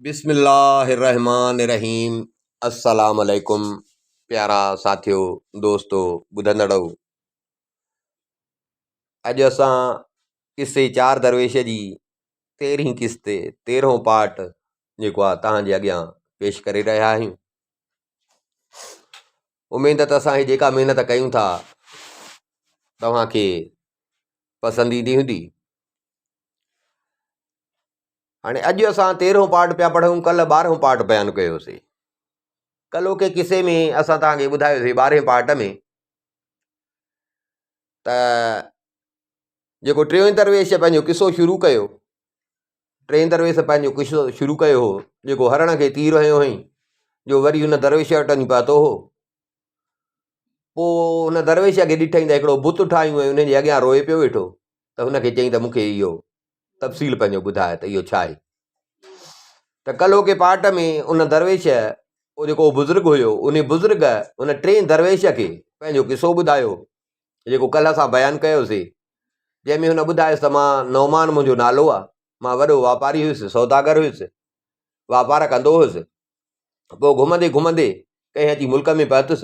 بسم الله الرحمٰن الرحيم السلام عليڪم پيارا ساٿيو دوستو ٻڌندڙو اڄ اسان قصي چار درويش جي تيرهين قسط تيرهون پارٽ جيڪو آهي توهان جي اڳيان پيش ڪري رهيا آهيون اميد ته اسان هي جيڪا محنت ڪيون ٿا توهان کي پسند ايندي هوندي هاڻي اڄ اسان تيرهون پارٽ پيا پڙهون ڪلهه ٻارهون پارٽ بيان ڪيوسي ڪلهوڪي قصي ۾ اسان توهان کي ٻڌايوسي ٻارهين پارٽ ۾ ته جيڪو ٽيون درويش پنهنجو قصو شروع ڪيو ٽئين درويش پنهنجو قصو شروع ڪيو هو جيڪو هرڻ کي تير هنيو هئائين جو وري هن درويش وٽ وڃي پهتو هو پوء هن درويش کي ڏٺائين ته هڪڙو بت ٺاهيون ۽ ان جي اڳيان روئي پيو ويٺو ته هن کي چيائين ته مون کي اهو تفصيل پنهنجو ٻڌاء ته اهو ڇا آهي ته ڪلهوڪي پاٽ ۾ ان درويش اهو جيڪو بزرگ هيو ان بزرگ ان ٽئين درويش کي پنهنجو قصو ٻڌايو جيڪو ڪلهه اسان بيان ڪيوسي جنهن ۾ هن ٻڌايس ته مان نعمان منهنجو نالو آهي مان وڏو واپاري هيس سوداگر هيس واپار ڪندو هيس پوء گهمندي گهمندي ڪنهن اچي ملڪ ۾ پهتس.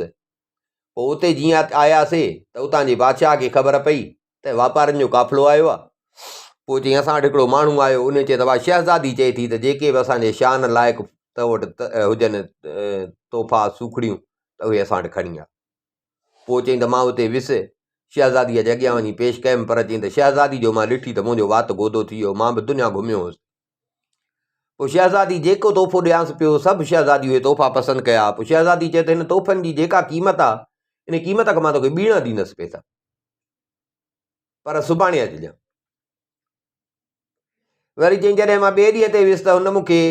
پوء اتي جيئن آياسي ته اتان جي بادشاهه کي خبر پئي ته واپارين جو قافلو آيو آهي. پوء چيائين اسان وٽ هڪڙو ماڻهو آيو، ان چيو ته ڀاء شهزادي چئي ٿي ته جيڪي به اسان جي شان لائق تو وٽ هجن تحفا سوکڙيون ته اهي اسان وٽ کڻي آ. پوء چيائين ته مان اتي ويس، شهزاديء جي اڳيان وڃي پيش ڪيم، پر چيائين ته شهزادي جو مان ڏٺي ته منهنجو وات گودو ٿي ويو، مان به دنيا گهميو هوس. پوء شهزادي جيڪو تحفو ڏيانس پيو، سڀ شهزادي اهي تحفا پسند ڪيا. پوء شهزادي چيو ته هن تحفن جي جيڪا قيمت آ، ان قيمت کان مان توکي ٻيڻا ڏيندس پئسا، پر سڀاڻي اچجان. وري چيائين جڏهن مان ٻئي ڏينهن تي ويس ته هن مون کي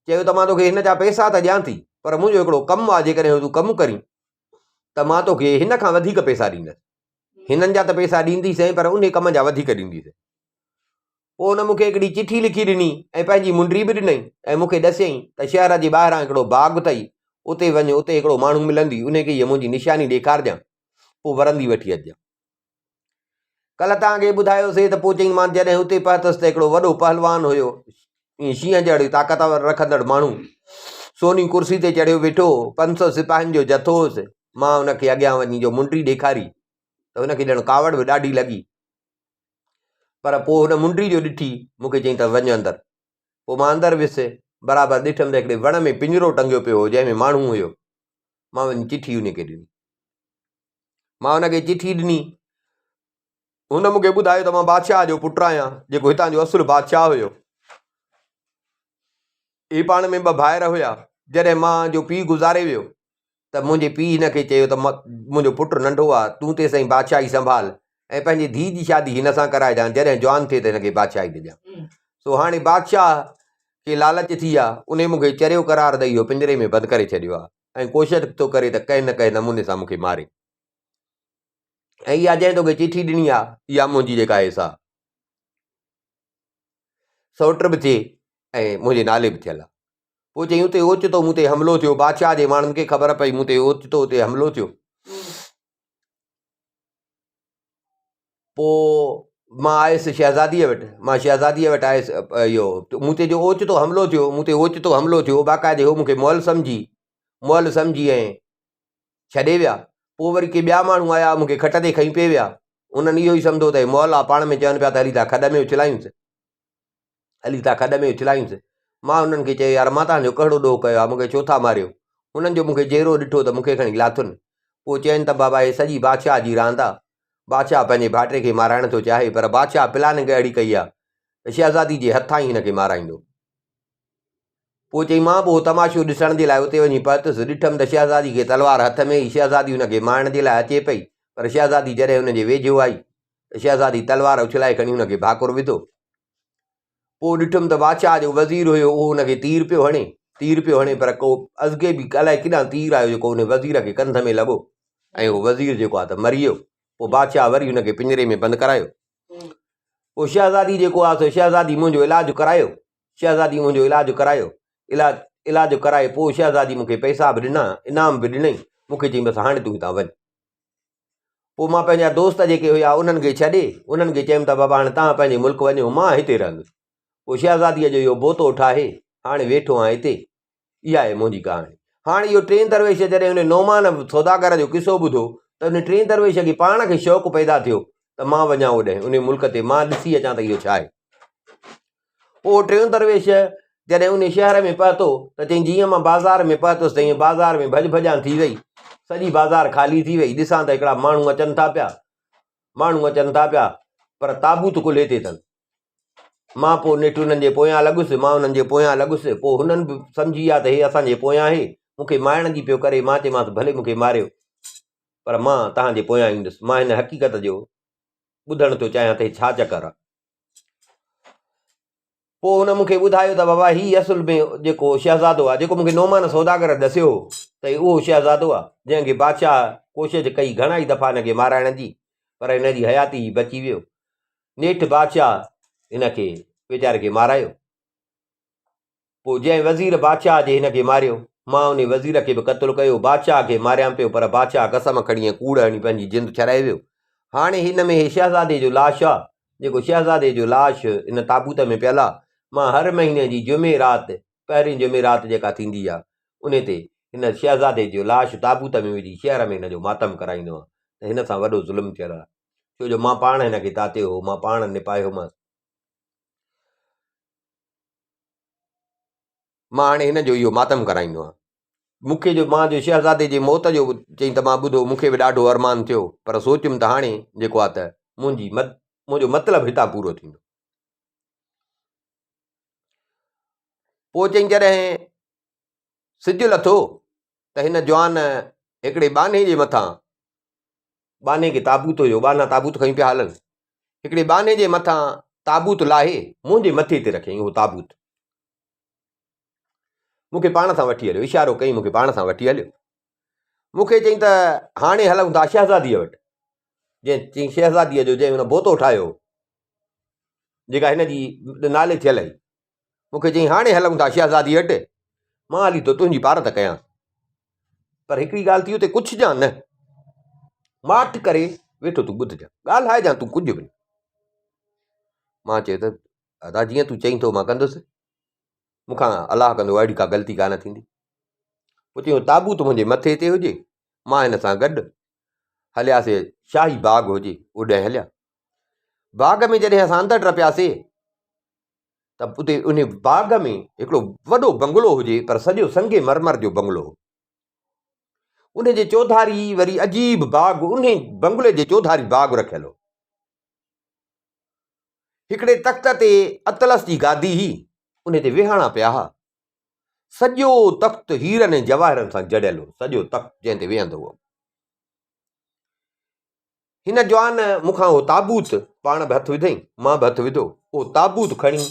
چيو ته مان توکي هن جا پئسا ته ڏيان ٿي، پر منهنجو هڪڙو ڪم آ، جيڪڏهن تون ڪم ڪرين ته مان توکي هن کان وڌيڪ پئسا ڏيندس. هنن جا ته پئسا ڏينديسين، پر انهي ڪم جا وڌيڪ ڏينديسين. پوء هن مون کي هڪڙي چٺي لکي ڏني ۽ پنهنجي منڊي به ڏنائين ۽ مون کي ڏسيائين ته شهر جي ٻاهران هڪڙو باغ اٿئي، اتي وڃ، اتي هڪڙو ماڻهو ملندي، انهي کي هيء منهنجي نشاني ڏيکارجان، پوء ورندي وٺي اچجان. ڪلهه توهان کي ٻڌايوسي ته پوء چيائين مان جڏهن اتي پهتس ته هڪڙو وڏو پهلوان هيو، ائين شينهن جهڙي طاقت رکندڙ ماڻهو، سوني ڪرسي تي چڙهيو ويٺو هو، 500 سپاهين جو جٿو هوس، مان ان کي اڳيان وڃي جو منڊي ڏيکاري ته هن کي ڄڻ ڪاوڙ به ڏاڍي لڳي. پر پوء هن منڊي جو ڏٺي مون کي چيائين ته وڃ اندر. پوء مان اندر ويس، برابر ڏٺم ته هڪڙي وڻ ۾ پڃرو ٽنگيو پيو هو، جنهن ۾ ماڻهو هيو. مان وڃي چٺي ان کي ڏني. مان هن کي چٺي ڏني. هن مون کي ٻڌايو ته مان بادشاهه جو پٽ آهيان، جيڪو هتان جو اصل بادشاهه هيو. هي پاڻ ۾ ٻه ڀائر هيا. جڏهن مان جو پيء گذاري ويو ته منهنجي پيء هن کي چيو ته منهنجو پٽ ننڍو آ، تون تيسين بادشاهي سنڀال ۽ پنهنجي ڌيء جي شادي هن سان ڪرائجان، جڏهن جوان ٿئي ته هن کي بادشاهي ڏجان. سو هاڻي بادشاهه کي لالچ ٿي آ، انهي مون کي چريو قرار ڏئي اهو پڃري ۾ بند ڪري ڇڏيو آ ۽ ڪوشش ٿو ڪري ته ڪنهن نه ڪنهن نموني سان مون کي ماري. ۽ اها جنهن توکي چٺي ڏني آ، اها منهنجي جيڪا آهي سا سئوٽ به ٿئي ۽ منهنجي نالي به ٿيل آ. پوء چيائين اتي اوچتو مون تي حملو ٿيو، بادشاهه جي ماڻهن کي خبر پئي مون تي اوچتو اتي حملو ٿيو. پوء مان آيس شهزاديء وٽ، مان شهزاديء وٽ آيس اهو مون تي جو اوچتو حملو ٿيو، مون تي اوچتو حملو ٿيو، باقاعدي هو مون کي مئل سمجهي، مئل سمجهي ۽ ڇڏي ويا. پوء وري ڪي ٻيا ماڻهو آيا مون کي کٽ تي کڻي پئي ويا. انهن اهو ئي سمجهيو ته هي مئل آ، پاڻ ۾ چون پيا ته هلي ٿا کڏ ۾ اڇلايونس. هلي ٿا کڏ ۾ اڇلايونس. مان انهن کي چيو يار مان توهان جو ڪهڙو ڏوهه ڪيو آ، مون کي ڇو ٿا ماريو؟ انهن جو مون کي جيرو ڏٺو ته مون کي کڻي لاٿن. پوء چين ته بابا هي سڄي بادشاهه جي راند آ. بادشاهه پنهنجي ڀائٽي کي مارائڻ ٿو چاهي پر بادشاهه پلاننگ اهڙي ڪئي آ ته شهزادي جي هٿان ئي هن کي مارائيندو. پوء چيائين، مان به اهو تماشو ڏسڻ جي لاء اتي وڃي پهتس. ڏٺم ته شهزادي کي تلوار هٿ ۾ هئي. شهزادي هن کي مارڻ جي لاء اچي پئي، پر شهزادي جڏهن هن جي ويجهو آئي ته شهزادي تلوار اڇلائي کڻي هن کي ڀاڪر وڌو. پوء ڏٺم ته بادشاهه جو وزير هيو، اهو هن کي تير پيو هڻي، تير پيو هڻي، پر ڪو ازغي به الائي ڪيڏانهن تير آيو جيڪو ان وزير کي ڪنڌ ۾ لڳو ۽ اهو وزير جيڪو آهي ته مري ويو. پوء بادشاهه وري هن کي پڃري ۾ بند ڪرايو. پوء شهزادي جيڪو آهي سو شهزادي منهنجو علاج ڪرايو. شهزادي منهنجو علاج ڪرايو، علاج علاج ڪرائي پوء شهزادي مون کي پئسا به ڏنا، انعام به ڏنائين، مون کي چيائين بس هاڻي تون هتان وڃ. پوء مان پنهنجا دوست جيڪي هيا انهن کي ڇڏي، انهن کي چيم ته بابا هاڻي توهان پنهنجي ملڪ وڃو، مان هتي رهندس. پوء شهزاديء جو اهو بوتو ٺاهي. هاڻي ويٺو آهيان هتي. اها آهي منهنجي ڪهاڻي. هاڻي اهو ٽئين درويش جڏهن ان نعمان سوداگر جو قصو ٻڌو ته ان ٽئين درويش کي پاڻ کي شوق پيدا ٿيو ته مان وڃان اوڏانهن ان ملڪ تي مان ڏسي اچان ته اهو ڇا آهي. پوء ٽيون درويش جڏهن ان شهر ۾ پهتو ته چيائين جيئن مان بازار ۾ پهتس ته ائين بازار ۾ ڀڄ ڀڄان ٿي وئي. سڄي بازار خالي ٿي وئي. ڏسان ته هڪڙا ماڻهو اچن ٿا پيا. ماڻهو اچن ٿا پيا پر تابوت ڪلهي تي اٿن. مان پوء نيٺ انهن جي پويان لڳس، مان انهن جي پويان لڳس، پوء هنن به سمجهي ويا ته هي اسان جي پويان آهي، مون کي مارڻ جي پيو ڪري، مان چيومانس ڀلي مون کي ماريو، پر مان توهان جي پويان ايندس، مان هن حقيقت جو ٻڌڻ ٿو چاهيان ته هي ڇا چڪر آهي. پوء هن مون کي ٻڌايو ته بابا هي اصل ۾ جيڪو شهزادو آهي، جيڪو مون کي نعمان سوداگر ڏسيو هو ته هي اهو شهزادو آهي، جنهن کي بادشاهه ڪوشش ڪئي گهڻا ئي دفعا هن کي مارائڻ جي، پر هن جي حياتي هي بچي ويو. نيٺ بادشاهه هن کي ويچاري کي مارايو. پوء جنهن وزير بادشاهه جي هن کي ماريو، مان انهي وزير کي به قتل ڪيو. بادشاهه کي ماريان پيو، پر بادشاهه قسم کڻي ۽ ڪوڙ هڻي پنهنجي جند ڇڏائي ويو. هاڻي هن ۾ هي شهزادي جو لاش آ، جيڪو شهزادي جو لاش ان تابوت ۾ پيل آ. مان هر مهيني جي جمعي رات، پهرين جمعي رات جيڪا ٿيندي آ، انهي تي هن شهزادي جو لاش تابوت ۾ وجهي شهر ۾ هن جو ماتم ڪرائيندو آهيان ته هن سان وڏو ظلم ٿيل آ. ڇو جو مان پاڻ هن کي تاتيو هو، مان پاڻ نپايومانس. مان هاڻي هن جو اهو ماتم ڪرائيندو آهيان. مون کي جو مان جو شهزادي جي موت جو چئين ته مان ٻڌو، مون کي به ڏاڍو ارمان ٿيو، پر سوچيم ته هاڻي جيڪو آ ته منهنجي منهنجو مطلب هتان پورو ٿيندو. پوء چئين جڏهن سج لٿو ته هن جوان هڪڙي ٻانهي جي مٿان ٻانهي کي تابوت هيو، ٻانها تابوت کڻي پيا هلن. هڪڙي ٻانهي جي مٿان تابوت لاهي منهنجي مٿي تي رکيائين اهو تابوت. مون کي پاڻ سان وٺي هليو، اشارو ڪيائين مون کي پاڻ سان وٺي هليو. مون کي چيائين ته هاڻي هلون ٿا شهزاديء وٽ. جنهن چيائين شهزاديء جو جنهن هن بوتو ٺاهيو هو، جيڪا هن جي نالي ٿيل هئي. مون کي چيائين هاڻي هلون ٿا شهزاديء وٽ، مان هلي ٿو تنهنجي پارت ڪيان. پر هڪڙي ڳالهه ٿي اتي ڪڇجان نه، ماٺ ڪري ويٺو تون ٻڌجان، ڳالهائجان تون ڪجهه به نه. مان چيو ته ادا جيئن تون چئين ٿو مان ڪندس، مون کان الله ڪندو اهڙي ڪا غلطي ڪانه ٿيندي. پوء چيائين تابوت منهنجي مٿي تي هجي، مان هن سان گڏ هلياسي شاهي باغ هجي اوڏانهن هليا. باغ ۾ جڏهن اسان اندر ٽپياسي ته اتي ان باغ ۾ هڪڙو وڏو بنگلو هجي پر سڄو سنگ مرمر جو بنگلو هو. ان جي چوڌاري وري عجيب باغ، ان بنگلي جي چوڌاري باغ رکيل هو. هڪڙي تخت تي اطلس جي گادي هئي، ان تي ويهاڻا پيا هئا. سڄو تخت هيرن ۽ جواهرن سان جڙيل هو، سڄو تخت جنهن تي ويهندو هو. هن جوان مون کان اهو تابوت پاڻ به هٿ وڌئين، مان به هٿ وڌو، اهو تابوت کڻي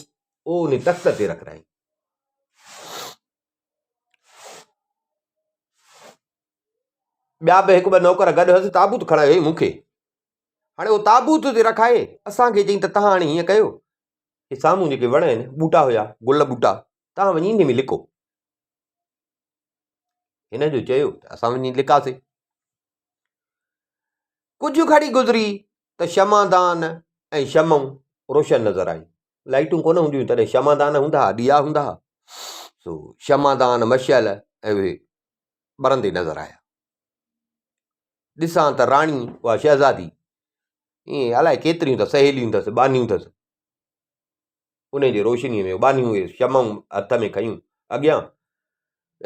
اهو انهي تخت تي رکرايائين. ٻيا به هڪ ٻه نوڪر گڏ هئس، تابوت کڻايو هئي مون کي. هاڻي اهو تابوت تي رکائي اسان کي چيائين ته توهان هاڻي هيئن ڪيو، هي سامهون جيڪي وڻ آهن، ٻوٽا هيا، گل ٻوٽا، توهان وڃي انهي ۾ لڪو. هن جو چيو ته اسان وڃي لڪاسي. ڪجهه گهڙي گذري ته شمعدان ۽ شمعون روشن نظر آيون. لائيٽون ڪونه هونديون هيون تڏهن شمعدان هوندا ها، ڏيئا هوندا ها. سو شمعدان، مشعل ۽ اهي ٻرندي نظر آيا. ڏسان ته راڻي اها شهزادي ائين الائي ڪيتريون ته سهيليون اٿس، ٻانهيون اٿس. انهي جي روشنيء ۾ ٻانهيون اهي شمعون هٿ ۾ کنيون اڳيان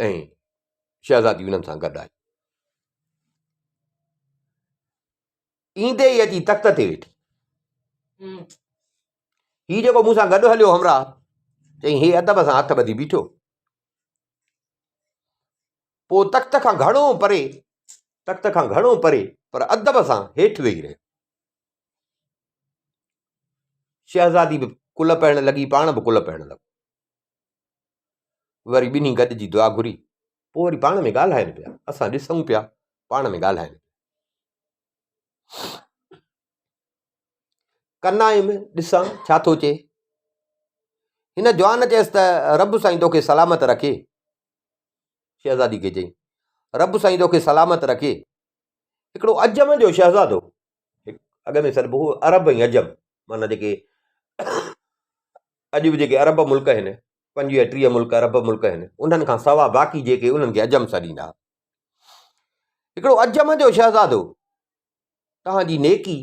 ۽ شهزادي انهن سان گڏ آئي. ايندي ئي اچي تخت تي ويٺي. هي جيڪو مون سان گڏ هليو همراهه، چئي هي ادب سان هٿ ٻڌي بيٺو. پوء تخت کان گهڻو پري، تخت کان گهڻو پري پر ادب سان هيٺ ويهي رهيو. شهزادي به ڪل پڙهڻ لڳي، پاڻ به ڪل پڙهڻ لڳو. وري ٻنهي گڏجي دعا گهري. پوء وري پاڻ ۾ ڳالهائن پيا. اسان ڏسون پيا، پاڻ ۾ ڳالهائن پيا. ڪنايم ڏسان ڇا ٿو چئي. هن جوان چيس ته رب سائين توکي سلامت رکي. شهزادي کي چئي، رب سائين توکي سلامت رکي. هڪڙو عجم جو شهزادو، اڳ ۾ سڏبو هو عرب ۽ عجم، معنيٰ جيڪي اڄ به جيڪي عرب ملڪ آهن، 25 30 ملڪ عرب ملڪ آهن، انهن کان سوا باقي جيڪي انهن کي عجم سڏيندا. هڪڙو عجم جو شهزادو توهان جي نيڪي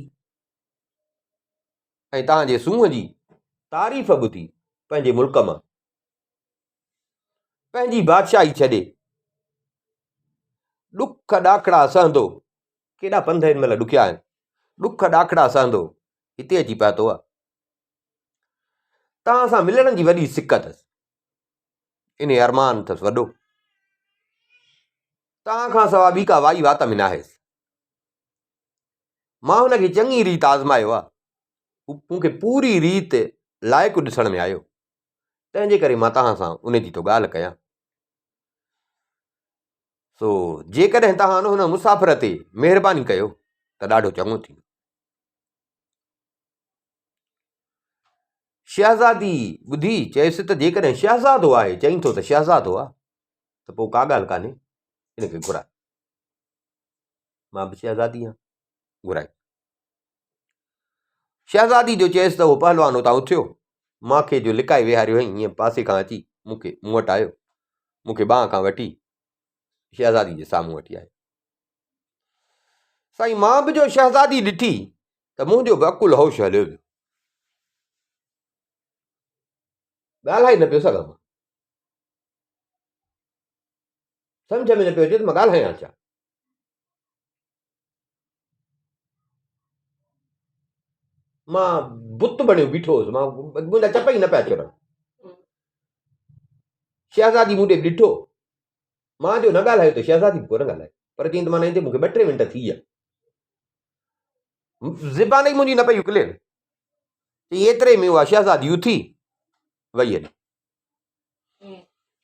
۽ توهان جي سونهن جي تعريف ٻڌي پنهنجي ملڪ مان پنهنجي بادشاهي ڇڏي ڏک ڏاکڙا سهندو، ڪيڏا پنڌ هن مهل ڏکيا آهن، ڏک ڏاکڙا سهندو هتي اچي پهتو آهي. توهان سان ملڻ جي وڏي سڪ اٿس، انهي ارمان اٿس وڏو. توهان کان سوا ٻي ڪا وائي وات ۾ ناهيس. مان هن کي چڱي ريت آزمايو آهي، هو مون کي پوري ريت لائق ڏسڻ ۾ آيو، تنهن جي ڪري مان توهان سان ان جي ٿو ڳالهه ڪيان. سو جيڪڏهن توهان هن مسافر تي مهرباني ڪيو ته ڏاڍو چڱو ٿيندو. شهزادي ٻڌي چيس ته جيڪڏهن شهزادو آهي، چئين ٿو ته شهزادو آهي ته پوء ڪا ڳالهه ڪانهي، ان کي گهراء. مان به شهزادي آهيان، گهرائي. شهزادي جو چيس ته اهو پهلوان اتان اٿيو، مان کي جو لڪائي ويهاريو هئائين، ائين پاسي کان اچي مون کي مون وٽ آيو، مون کي ٻانهن کان وٺي شهزادي جي سامهون وٺي آيو. سائين مان به جو شهزادي ڏٺي ته منهنجو به عقل هوش هليو ويو. ڳالهائي نه پيو سگهان مان. سمجهه ۾ نه پيو اچي ته مان ڳالهايان ڇا. مان بت بڻيو بيٺو هوس، مان منهنجا چپ ئي نه پيا چرن. شهزادي مون ڏي ڏٺو، مان جو نه ڳالهايو ته شهزادي به ڪونه ڳالهايو، پر چيائين ته معنيٰ هتي مون کي ٻه ٽي منٽ ٿي ويا، زبان ئي منهنجي نه پئي اڪلي. چيائين ايتري ۾ اها شهزادي اٿي وئي هلي.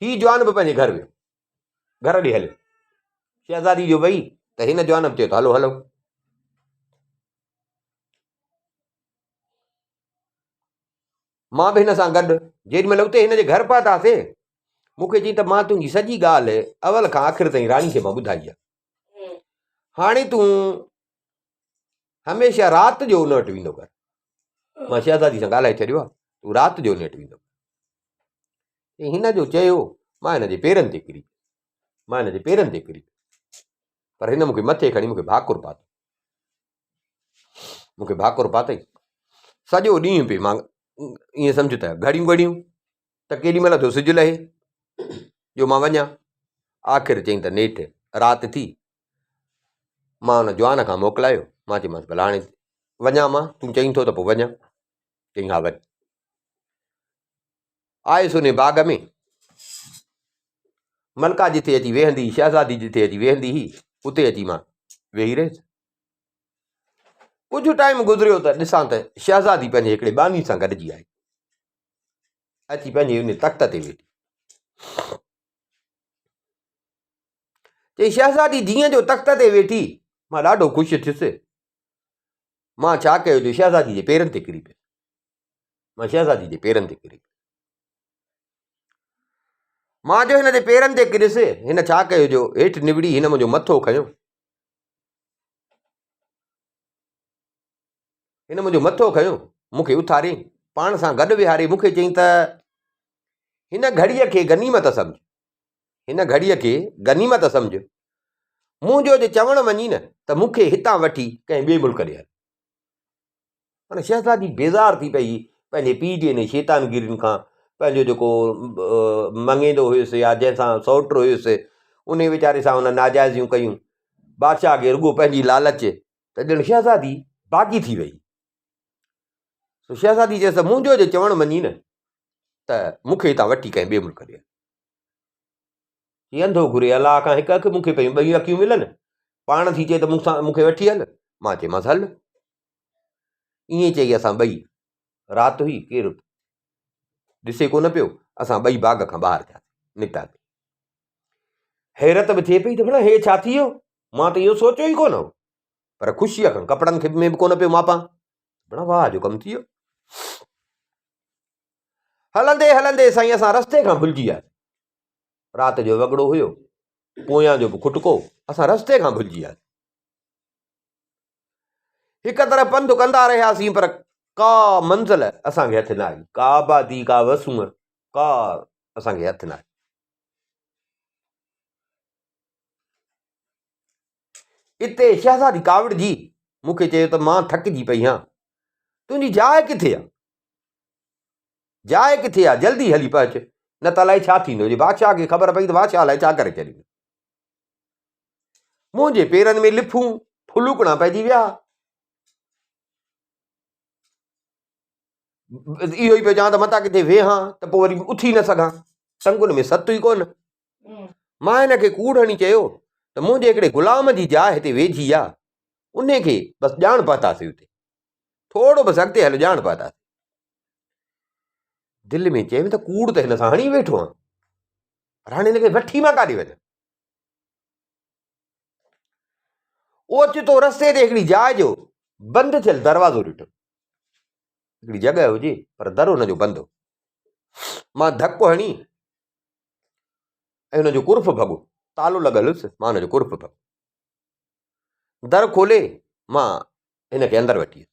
هي جوان به پنهنجي گهر ويو، گهر ڏي هليو. شهزادي جو وئي ته هن جوان به چيو ته هلو هلو. مان به هن سان گڏ جيڏي مهل اتي هن جي گهر پهتاسين، مون کي چيائين ته مان تنهنجي سڄي ڳالهه اول کان آخر تائين راڻي کي مان ٻڌائي آهي. هاڻي تون هميشه رات جو ان وٽ ويندو ڪر. مان شهزادي سان ڳالهائي ڇڏيو آهي، تون رات جو ان وٽ ويندو ڪر. هن جو چيو، مان هن جي پيرن تي ڪري پيس، مان هن جي پيرن تي ڪري پيس، پر هن مون کي مٿي کڻي مون کي ڀاڪر پاتو. مون کي ڀاڪر پاتئي. سڄو ڏينهن پئي مان ائين سمجهه ته گهڙيون گهڙيون ته ڪيڏي مهل ٿو سج لهي جو مان وڃان. آخر چئين ته نيٺ رات ٿي. مان ان جوان کان موڪلايو. مان چيومانس ڀلا هاڻي وڃان مان، تون چئين ٿو ته پوء وڃان. چئين ها وڃ. آيس انهي باغ ۾. ملڪا جتي اچي ويهندي هئي، شهزادي جتي اچي ويهندي هئي، اتي اچي مان ويهي رهيس. ڪجهه ٽائيم گذريو ته ڏسان ته شهزادي پنهنجي هڪڙي ٻانهي سان گڏجي آئي. اچي پنهنجي ان تخت تي ويٺي. چئي شهزادي جيئن جو تخت تي ويٺي، مان ڏاڍو خوش ٿيس. مان ڇا ڪيو جو شهزادي جي پيرن تي ڪري پيس. مان شهزادي جي پيرن تي ڪري پيس. مان جو هن جي پيرن تي ڪريس، هن ڇا ڪيو جو هيٺ نوڙي هن منهنجو مٿو کنيو. هن منهنجو مٿو کنيو، مون کي اٿاري، پاڻ سان گڏ ويهاري مون کي چيائين ته هن گهڙيء کي غنيمت سمجهه، هن گهڙيء کي غنيمت سمجهه، منهنجو جي چوڻ مڃين نه ته مون کي هتان وٺي ڪنهن ٻئي ملڪ ڏي هل. معنيٰ شهزادي بيزار ٿي پئي پنهنجي پيء جي انهن شيطانگيرين کان، پنهنجو جيڪو مڱيندو هيس يا جنهن سان سئوٽ هيس، انهي ويچاري سان هن ناجائزيون ڪيون. بادشاهه کي رڳو پنهنجي لالچ ته ڄڻ شهزادي باغي ٿي وئي. سو شهزادي چيس ته منهنجو جي چوڻ مڃين نه ته مون کي هتان وٺي ڪنهن ٻئي ملڪ ڏي هل. هي انڌو گهري الله کان هڪ اک مون کي پيون ٻئي اکيون ملن. پاڻ ٿي چئي ته مون سان مون کي وٺي هل. مان چيومانس هل. ائين چئي اسان ٻئي رات هئي ڪير ڏسي ڪونه پيو اسان ٻئي باغ کان ٻاهر ٿياسين نڪتاسين. حيرت به ٿئي پئي ته ڀلا هي ڇا ٿي ويو مان ته اهو سوچيو ئي ڪونه هو پر خوشيء کان ڪپڙن کي ۾ به ڪونه پيو ماپان ڀلا واهه جو ڪم ٿي ويو. هلندي هلندي سائين اسان رستي کان ڀلجي وياسين. رات جو وڳڙو هيو، پويان جو به کٽڪو، اسان رستي کان ڀلجي وياسين. هڪ طرف پنڌ ڪندا رهياسين پر ڪا منزل اسان کي هٿ نه آئي، ڪا آبادي، ڪا وسونء، ڪا اسان کي هٿ نه آيو. اتي شهزادي ڪاوڙجي مون کي چيو ته مان ٿڪجي پئي هان، تنهنجي جاء ڪٿي آ؟ جاء ڪٿي آ؟ جلدي هلي پهچ، نه ته الائي ڇا ٿيندو، جي بادشاهه کي خبر پئي ته بادشاهه الائي ڇا ڪري ڇڏيندو. منهنجي پيرن ۾ لڦون ڦلوڪڻا پئجي ويا. اهو ئي پيو چوان ته متان ڪٿي ويهان ته پوء وري اٿي نه سگهان، ٽنگن ۾ ست ئي ڪونه. مان هن کي ڪوڙ هڻي چيو ته منهنجي هڪڙي غلام جي جاء هتي ويجهي آ، انهي کي بس ڄاڻ پهتاسين اتي. ٿورو بس اڳتي هل ڄاڻ پهتاسين. دل ۾ چيم ته ڪوڙ ته هن سان هڻي ويٺو آهيان، پر هاڻي هن کي وٺي مان ڪاڏي وڃان؟ اوچتو رستي تي هڪڙي جاء جو بند ٿيل دروازو ڏٺم. هڪڙي جڳهه هجي پر در ان جو بند هو. مان ڌڪ هڻي ۽ ان جو قرف ڀڳو. تالو لڳل هيس، مان ان جو قرف ڀڳو. در کولي مان هن کي اندر وٺي ويس.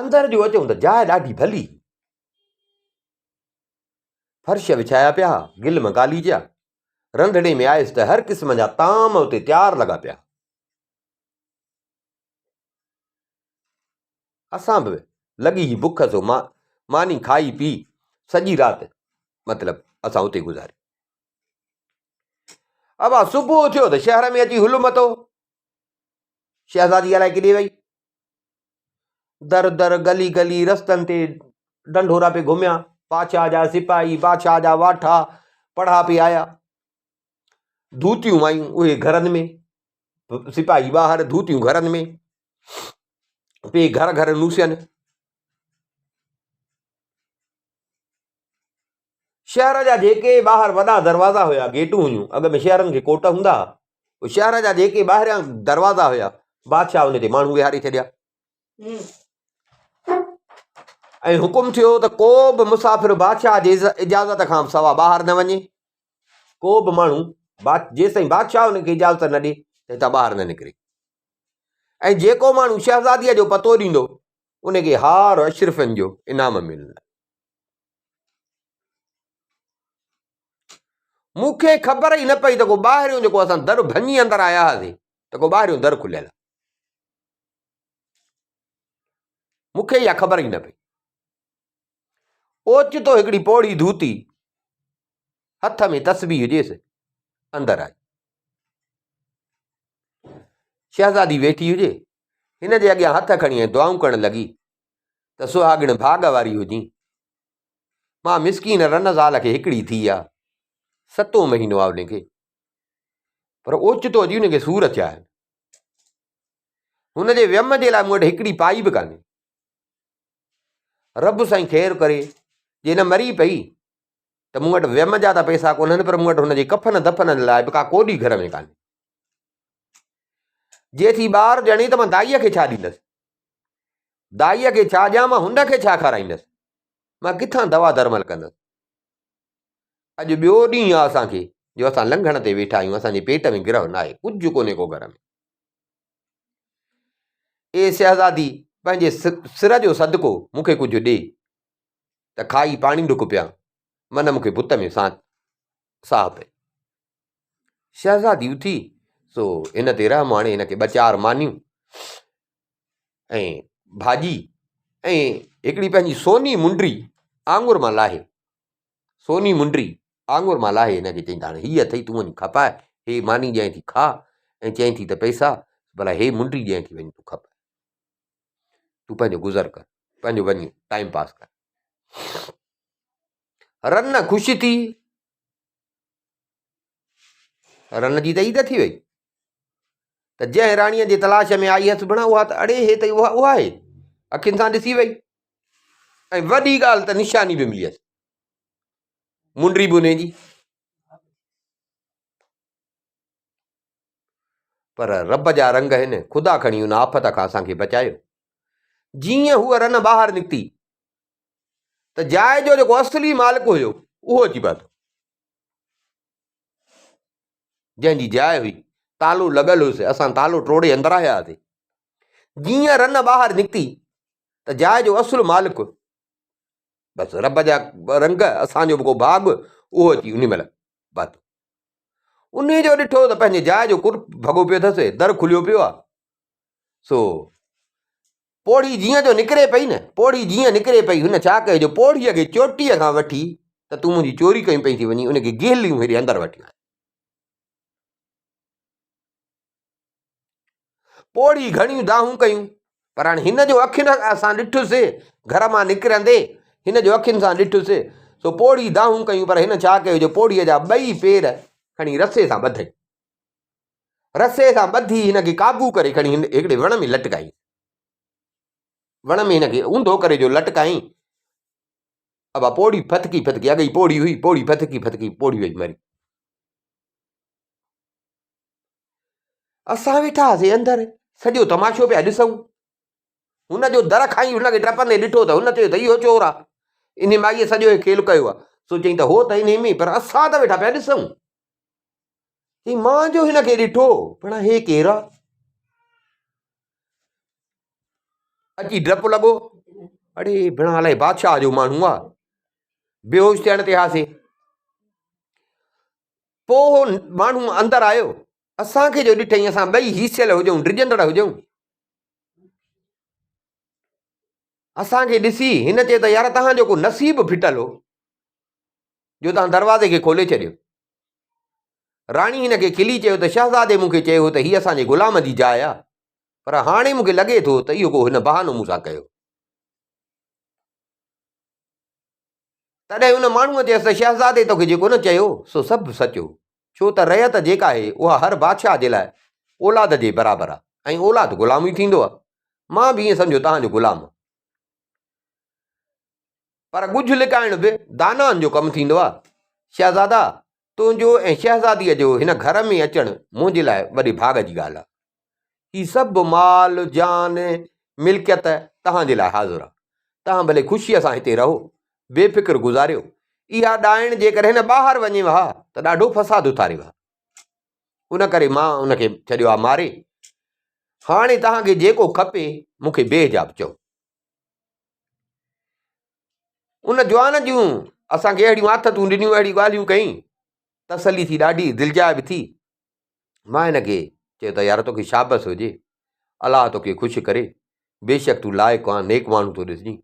اندر جو اچون ته جاء ڏاڍي ڀلي هئي. فرش وڇايا پيا ها، گل ۾ غاليچا. رنڌڻي ۾ آيس ته هر قسم جا طعام اتي تيار لڳا پيا. اسان به لڳي هئي بک سو ماني کائي پي سڄي رات مطلب اسان اتي گذاري. ابا صبح ٿيو ته شهر ۾ اچي هل متو. شهزادي الائي ڪيڏي وئي. در در گلي گلي رستن تي ڍنڍورا پئي گهميا. بادشاهه جا سپاهي، بادشاهه جا واٺا پڙها پئي آيا. ڌوتيون آيون اهي گهرن ۾، سپاهي ٻاهر، ڌوتيون گهرن ۾، پئي گهر گهر نوسين. شهر جا جيڪي ٻاهر وڏا دروازا هيا، گيٽون هيون، اڳ ۾ شهرن کي ڪوٽ هوندا ها، اهي شهر جا جيڪي ٻاهريان دروازا هيا، بادشاهه ان تي ماڻهو ويهاري ڇڏيا ۽ حڪم ٿيو ته ڪو به مسافر بادشاهه جي اجازت کان سوا ٻاهر نه وڃي، ڪو به ماڻهو جيستائين بادشاهه ان کي اجازت نه ڏي ته هتان ٻاهر نه نڪري ۽ جيڪو ماڻهو شهزاديء جو پتو ڏيندو ان کي هار اشرفن جو انعام ملندو. مون کي خبر ئي نه پئي ته ڪو ٻاهريون جيڪو اسان در ڀڃي اندر آيا هئاسين ته ڪو ٻاهريون در کليل آهي. مون کي اها خبر ئي نه پئي. اوچتو هڪڙي پوڙهي ڌوتي هٿ ۾ تسبيح هجيس اندر آئي. شهزادي ويٺي هجي، هن جي اڳيان هٿ کڻي ۽ دعائون ڪرڻ لڳي ته سهاڳڻ ڀاڳ واري هجين. مان مسڪين رن زال کي هڪڙي ڌيء آ، ستون مهينو آ ان کي، پر اوچتو اچي ان کي سور ٿيا آهن. هن جي ويم جي لاء مون وٽ هڪڙي پائي به ڪانهي. رب سائين خير ڪري، جي نه مري پئي ته مون وٽ ويم جا ته پئسا ڪونهن پر مون وٽ هن جي ڪفن دفن لاء به ڪا ڪوڏي گهر ۾ ڪانهي. جي ٿي ٻار ڄڻي ته مان دائيء کي ڇا ڏيندس؟ دائيء کي ڇا ڏيان، مان هن کي ڇا کارائيندس؟ مان ڪٿان دوا درمل ڪندس؟ اڄ ٻيو ڏينهن آ اسان کي جو اسان لنگهڻ تي ويٺا آهيون، اسان جي پيٽ ۾ گرهه ناهي، ڪجهه ڪونهي ڪو گهر ۾. اي شهزادي، پنهنجي سر جو صدقو مون کي ڪجهه ڏي ته کائي پاڻي ڍڪ پيان، من مون کي بت ۾ ساهه پئي. شهزادي اٿي، سو هن تي رحم آڻي هن کي ٻه چار مانيون ۽ ڀاڄي ۽ هڪڙي پنهنجي سوني منڊي آڱر مان لاهي، سوني منڊي آڱر مان لاهي هن کي چئين ته هاڻي هيء اٿئي تون وڃي کپاء، هي ماني ڏيانء ٿي کاء ۽ چئين ٿي ته پئسا ڀلا هي منڊي ڏيانء ٿي وڃي تون کپاء، تون پنهنجو گذر ڪر، پنهنجو وڃي ٽائيم پاس ڪر. رن خوش ٿي، رن جي ته عيد ٿي وئي ته جنهن راڻيء جي تلاش ۾ آئي هيس ڀڻا اها ته اڙي هي ته اها اها آهي اکين سان ڏسي وئي ۽ وڏي ڳالهه ته نشاني به ملي هيس منڊي به انهي جي پر رب جا رنگ آهن خدا کڻي ان آفت کان اسان کي بچايو جيئن هوء رن ٻاهر نڪتي ته جاء جو جيڪو اصلي مالڪ هيو اهو اچي پهتو جنهن جي جاء هئي تالو لڳل هيس اسان تالو ٽوڙي اندر آيا هئاسين جيئن رن ٻاهر نڪتي ته جاء جو اصل مالڪ بس رب جا رنگ، اسان جو به ڪو ڀاڳ، اهو اچي انهي مهل پاتو. انهي جو ڏٺو ته پنهنجي جاء جو ڪر ڀڳو پيو اٿس، در کليو پيو آ. سو پوڙهي جيئن جو نڪري پئي نه، پوڙهي جيئن نڪري پئي، هن ڇا ڪيو جو پوڙهيء کي چوٽيء کان وٺي ته تون منهنجي چوري ڪيون پئي ٿي وڃين، ان کي گهليون هيڏي اندر وٺي آيو. پوڙهي گهڻيون دانهون ڪيون، پر هاڻي هن جو اکين سان ڏٺس، گهر مان نڪرندي هن جو اکين سان ڏٺس، سو پوڙهي دانهون ڪيون، پر هن ڇا ڪيو جو پوڙهيء جا ٻئي پير کڻي رسي سان ٻڌئي. رسي سان ٻڌي هن کي قابو ڪري کڻي هن هڪڙي وڻ ۾ لٽڪائين. وڻ ۾ هن کي اونڌو ڪري جو لٽڪائين. ابا پوڙهي ڦٿڪي ڦٿڪي، اڳ ئي پوڙهي هئي، پوڙهي ڦٿڪي ڦٿڪي پوڙهي وئي مري. اسان ويٺا هئاسين اندر، سڄو تماشو پيا ڏسون. هن جو در کان ئي هن کي ٽپندي ڏٺو ته هن چيو ته اهو چور آ، انهي مائيء سڄو هي کيل ڪيو آ. سو چيائين ته هو ته انهي ۾ پر اسان ته ويٺا پيا ڏسون. چيائين مان جو هن کي ڏٺو، ڀڻا هي ڪير آ؟ اچي ڊپ لڳو، اڙي ڀڻا الائي بادشاهه جو ماڻهو آ. بيهوش ٿيڻ تي هئاسين. پوء هو ماڻهو اندر آيو. اسان کي جو ڏٺئين اسان ٻئي هيسيل هجون، ڊڄندڙ هجون. اسان کي ڏسي هن چيو ته يار توهان جو ڪو نصيب ڦٽل هو جو توهان دروازي کي کولي ڇڏيو. راڻي هن کي کلي چيو ته شهزادي مون کي چيو هو ته هي اسان جي غلام جي جاء آ، پر هاڻي مون کي لڳي ٿو ته اهو ڪو هن بهانو مون سان ڪيو. تڏهن ان ماڻهوء چيس ته شهزادي توکي جيڪو نه چيو، سو سڀ سچ هو. ڇو ته رعيت جيڪا آهي، اها هر بادشاهه جي لاء اولاد جي برابر آهي ۽ اولاد غلام ئي ٿيندو آهي. مان به ائين سمجهو توهان جو غلام آهيان. پر ڳجهه لڪائڻ به دانائن جو ڪم ٿيندو آهي. شهزادا، تنهنجو ۽ شهزاديء جو هن گهر ۾ اچڻ منهنجي لاء وڏي ڀاڳ جي ڳالهه آهي. هي سڀ مال، جان، ملڪيت توهان جي لاء حاضر آهي. توهان ڀلي خوشيء سان هتي رهو، بي فڪر گذاريو. اها ڏائڻ جيڪڏهن نه ٻاهر وڃيو ها ته ڏاڍو فساد اٿاريو ها. ان ڪري مان ان کي ڇڏيو آهي ماري. هاڻي توهان کي جيڪو کپي مون کي بي حجاب چئو. ان جوان جون اسان کي اهڙيون آٿتون ڏنيون، اهڙيون ڳالهيون ڪيائين، تسلي ٿي ڏاڍي، دلجاء به ٿي. مان هن کي چيو ته يار توکي شابس هجي، الله توکي خوش ڪري، بيشڪ تون لائق آن، نيڪ ماڻهو ٿو ڏسجين.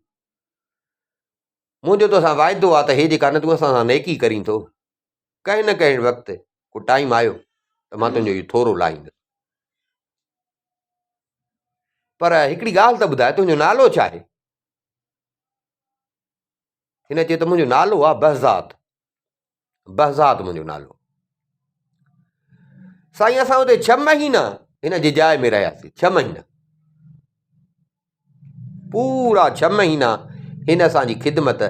منهنجو توسان واعدو آ ته هي جيڪا نه تون اسان سان نيڪي ڪرين ٿو، ڪنهن نه ڪنهن وقت ڪو ٽائيم آيو ته مان تنهنجو اهو ٿورو لاهيندس. پر هڪڙي ڳالهه ته ٻڌاء تنهنجو نالو ڇا آهي؟ هن چيو ته منهنجو نالو آ بهزاد، بهزاد منهنجو نالو. سائين اسان اتي ڇهه مهينا هن جي جاء ۾ رهياسين، ڇهه مهينا پورا ڇهه مهينا هن اسان جي خدمت،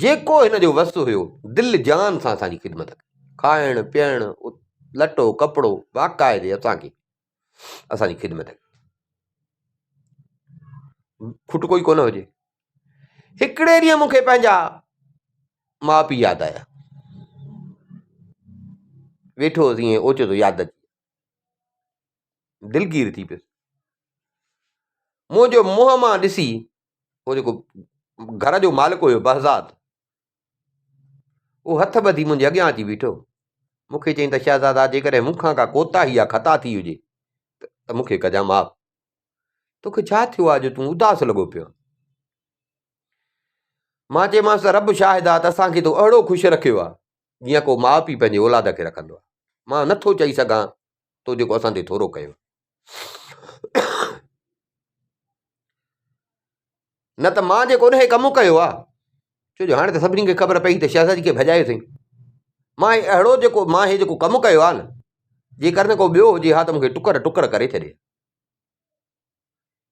جيڪو هن جو وس هيو دل جان سان اسان جي خدمت ڪئي، کائڻ پيئڻ لٽو ڪپڙو باقاعدي اسان کي اسان جي خدمت ڪئي، کٽڪو ئي ڪونه هجي. هڪڙي ڏينهن مون کي پنهنجا ماء پيء ياد آيا. ويٺو هوس ائين اوچتو ياد اچي دلگير ٿي پيس. منهنجو منهن مان ڏسي هو جيڪو گهر جو مالڪ هيو بهزاد، اهو هٿ ٻڌي منهنجي اڳيان اچي بيٺو. مون کي چيائين ته شهزادا جيڪڏهن مون کان ڪا ڪوتاهي يا خطا ٿي هجي ته مون کي ڪجان معاف. توکي ڇا ٿيو آهي جو تون اداس لڳو پيو آهين؟ مان چيومانس ته رب شاهد آهي ته اسان کي تو اهڙو خوش رکيو آهي جيئن ڪو ماء پيء پنهنجي اولاد کي رکندو آهي. مان نٿو چئي سگهان تو جيڪو اسان تي ٿورو ڪيو. نه ته مان جيڪو انهيء ڪم ڪيو آهي، ڇو جو هاڻي ته سڀني کي خبر پئي ته شهزادي کي ڀڄايو اٿئي. مان هي اهڙو جيڪو مان هي جيڪو ڪم ڪيو آهي نه، جيڪر نه ڪو ٻيو هجي ها ته مون کي ٽڪر ٽڪر ڪري ڇڏي ها.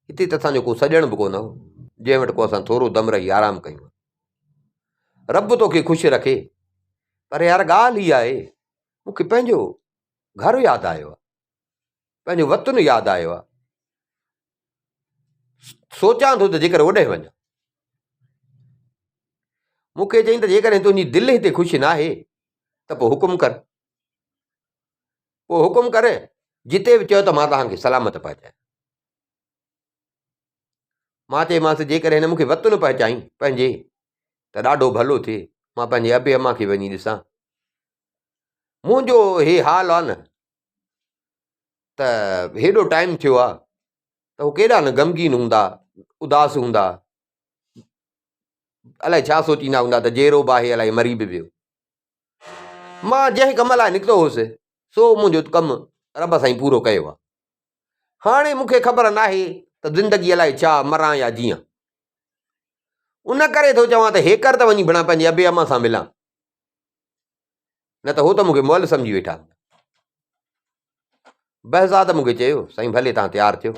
هتي ته اسان جو ڪو سڄڻ به ڪونه هو، جنهن وٽ ڪو اسان ٿورو دم رهي آرام ڪيون ها. رب توکي خوش رکي، پر يار ڳالهه هيء آهي، مون کي پنهنجو گهر ياد آيو آهي. پنهنجو وطن ياد آيو آهي. سوچان ٿو ته جيڪر اوڏانهن وڃان. مون کي چيائين ته جيڪڏهن تنهنجي دل هتي خوش ناهي ته پوء حڪم ڪر. پوء حڪم ڪر جتي به چئو ته مان توهان کي سلامت پهچايان. مان چيومانس جيڪڏهن هن مون کي وطن پهچائين پنهنجي ته ڏاڍو ڀلو ٿئي، مان پنهنجي ابي امان کي وڃي ڏسان. منهنجو هي حال آ نه ته هيڏو ٽائيم ٿيو آ ته هو ڪيڏا نه غمگين هوندا، اداس هوندا، الائي ڇا سوچيندا هوندا ته جيئرو به آهي الائي مري به ويو. مان جنهن ڪم لاء نڪتو هوس سو منهنجو ڪم رب سائين پورو ڪيو آ. هاڻي مون کي خبر ناهي ته زندگي الائي ڇا، مران يا جيئان. ان ڪري ٿو چوان ته هيڪر ته وڃي ڀڻا پنهنجي ابي امان سان ملان، نه ته هو ته مون کي مئل سمجهي ويٺا هوندا. بهزاد مون کي چيو، سائين ڀلي توهان تيار ٿيو،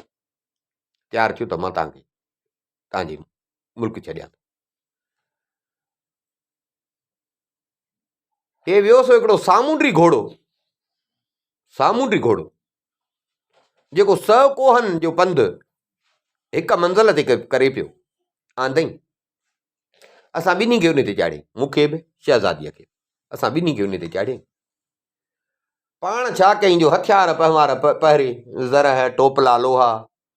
تيار ٿيو ته مان توهان کي توهان جي ملڪ ڇڏيان ٿو. هي ويو سو هڪڙو سامونڊي گهوڙو، سامونڊي گهوڙو جيڪو سئو ڪوهن جو پنڌ هڪ منزل تي ڪري پيو آندئين. اسان ٻنهي کي ان تي چاڙهيائين، مون کي به شهزاديء کي به، اسان ٻنهي کي ان تي چاڙهيائين. پاڻ ڇا ڪيائين جو هٿيار پهنوار پهري، زرهه، ٽوپلا، لوها،